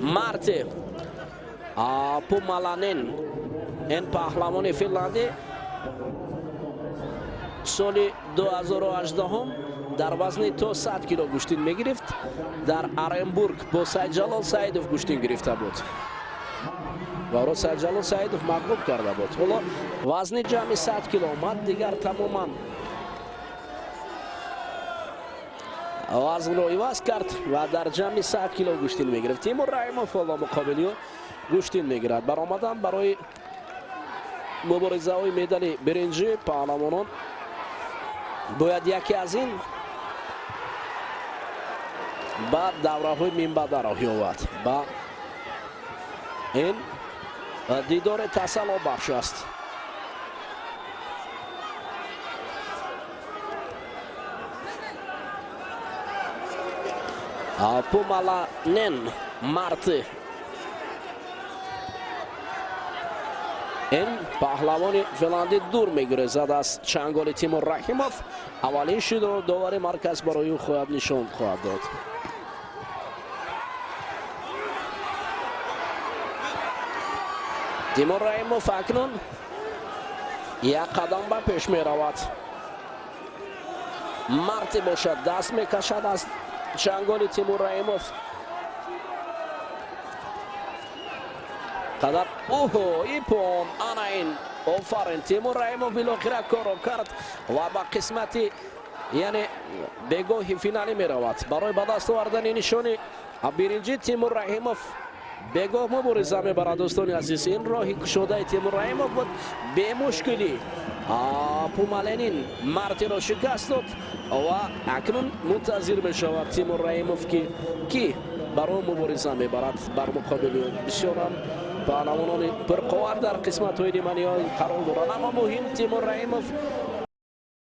Марти Пумаланен, ин паҳлавони финландӣ, соли 2018 дар вазни то 100 кило гӯштин мегирифт. Дар Оренбург бо Сайдҷалол Саидов гӯштин гирифта буд ва ӯро Сайдҷалол Саидов мағлуб карда буд. Ҳоло вазни ҷамъи 100 кило омад, дигар тамоман вазнро иваз кард ва дар ҷамъи 100 кило гӯштин мегирифт. Тимур Раҳимов ҳоло муқобили ӯ гӯштин мегирад. Баромадан барои муборизаҳои медали биринҷӣ паҳлавонон бояд яке аз ин ба давраҳои минбаъда роҳ ёбад. Ба ин дидори тасаллобахш аст. Пумаланен Марти, ин паҳлавони финландӣ, дур мегурезад аз чанголи Тимур Раҳимов. Аввалин шидро довари марказ барои ӯ хоҳад нишон хоҳад дод. Тимур Раҳимов акнун як қадам ба пеш меравад. Марти бошад, даст мекашад аз чанголи Тимур Раҳимов. Қадар оҳо, ипон, ана ин, офарин! Тимур Раҳимов билохира корро кард ва ба қисмати, яъне бегоҳи финалӣ меравад. Барои ба даст овардани нишони биринҷӣ Тимур Раҳимов бегоҳ мубориза мебарад. Дӯстони азиз, ин роҳи кушодаи Тимур Раҳимов буд. Бемушкилӣ Пумаленин Мартиро шикаст дод ва акнун мунтазир мешавад Тимур Раҳимов, ки барои мубориза мебарад бар муқобили ӯ. Бисёрам паҳлавонони пурқувват дар қисматҳои ниманиҳои қарор доранд, аммо муҳим Тимур Раҳимов